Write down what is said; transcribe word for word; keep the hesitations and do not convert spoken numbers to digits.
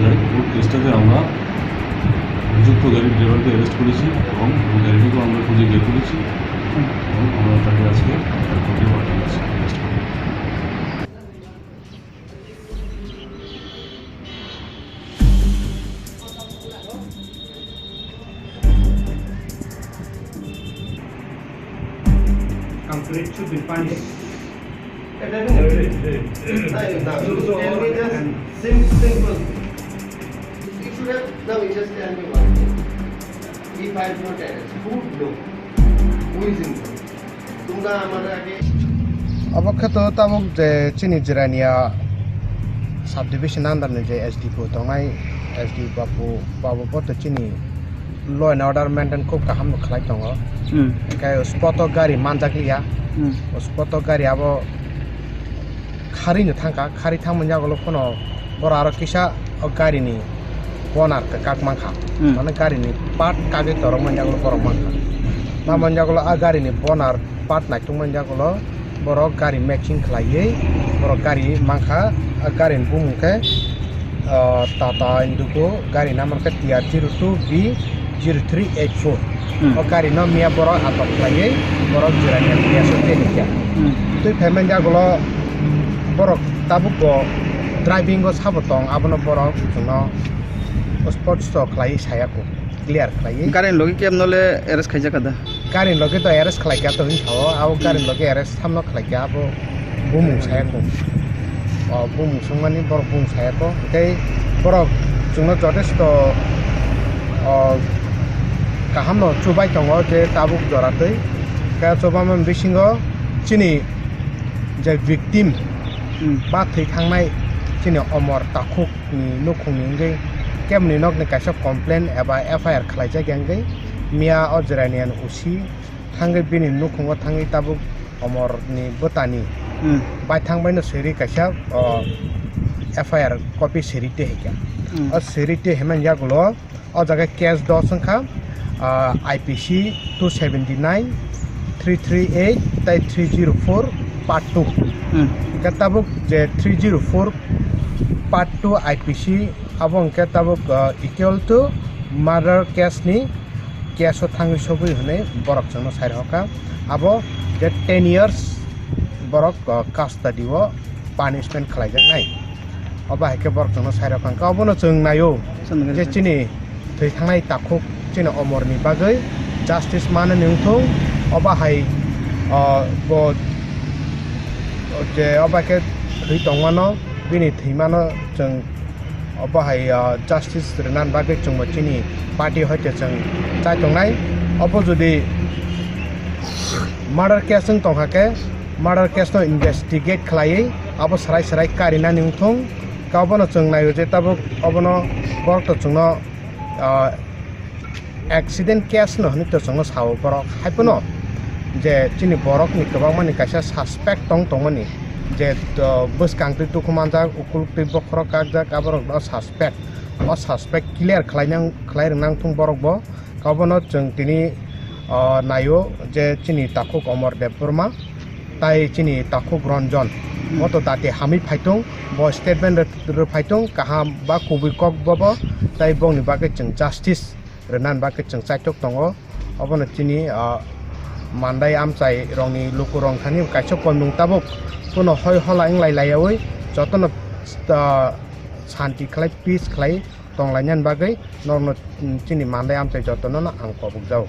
যাই হোক, কেসটাতে আমরা অভিযুক্ত গাড়ির ড্রাইভারকে অ্যারেস্ট করেছি এবং ওই গাড়িটিকেও আমরা খুঁজে বের করেছি এবং আমরা তাকে আজকে কোর্টে পাঠানোর চেষ্টা করব। Culprit should be punished. It doesn't exist. No, no, you tell me just sim-, simple. You should have, no, you just tell me one thing. If I have not arrest, who would know? Who is involved? তোমরা আমার আগে Obo khe to tabuk je chini Jirania subdivision under ni je S D P O tongnai, S D P O babu, babu bo to chini law and order maintain khub kaham no khlai tongo. Hmm. Hwnkhe o spot o gari manjak liya. Hmm. O spot o gari abo khari no thangkha, khari thangmani yagulo phano boro aro kisa o gari ni bonar kwkak mankha. Hmm. Mane gari ni part kagwi torok mani yagulo borok mankha. Tamoni yagulo a gari ni bonar part naitugmani yagulo borok gari matching khlaiwi borok gari mankha. A gari ni bumung khe, ah, Tata Indigo, gari number khe T R zero two B zero three eight four. Hmm. O gari no miya borok atok khlaiwi borok Jirania miya so tei nikya. Hmm. Twi phaimani yagulo borok tabuk bo driving o sabo tong, abono borok chwngno spot stop khlaiwi saya kho. Clear khlaiwi. Gari ni logi kebo no le arrest khaijak da? Gari ni logi to arrest khlaikha to hinwi sao, abo gari ni logi arrest samno khlaikha, abo bumung saya kho. O bumung swngmani borok bumung saya kho. Tei borok chwngno jotesto, o, kaham no chubai tongo je tabuk jora twi. Khe chubamani bisingo chini je victim, hmm, ba thwi thangnai chini Omor Takhuk ni nukhungni wngwi keboni nokni kaisa complaint eba F I R khlaijak ya wngwi miya o Jiranian O C thangwi bini nukhungo thangwi tabuk Omorni bwtani, hmm, baithang baino siri kaisa, o, F I R copy siri tei hai kha. Hmm. O siri tei himani yagulo o jaga case dos wngkha, ah, I P C two seventy nine, three three eight tei three zero four part two. Hmm. Hingkhe tabuk je three zero four part two I P C abo hingkhe tabuk, ah, equal to murder case ni case o thangwi sogwi hwnwi borok chwngno sai rwkha. Abo je ten years borok, ah, custody o punishment khlaijaknai. Obo hai khe borok chwngno sai rwkha. Hingkhe obono chwng naio je chini thwi thangnai takhuk chini Omorni bagwi justice manani wngthung. Obo hai, o, bo, je obo khe thwi tongmano, bini thwimano chwng obo hai, o, justice rwna bagwi chwngbo chini party hoite chwng chai tongnai. Obo jodi murder case wng tongkha khe, murder case no investigate khlaiwi abo swrai swrai karinani wngthung. Khe obono chwng naio je tabuk obono borok to chwngno, ah, accident case no hinwi to chwngno sao borok. Haiphano je chini borokni kwbangmani kaisa suspect tong tongmani je, ah, bwskang twi dukhu manjak, ukuluk twi bokhorok kakjak, aborokno suspect. O suspect clear khlainang, khlai rwnang thung borok bo. Obono chwng tini, ah, naio je chini takhuk Omor Debbarma tai chini takhuk Ranjan. Hmm. Bo to dati hamwi phaitung, bo statement rw-, rwphaitung, kaham ba kubui kok bobo, tai bongni bagwi chwng justice rwnani bagwi chwng chaitok tongo. Obono chini, ah, mandai amchai rokni luku rok thani kaisa kolmung tabuk kuno hoi hola wnglai laiyaui jotono, ah, santi khlai, peace khlai tonglainani bagwi norokno, mm, chini mandai amchai jotono no ang kobokjago.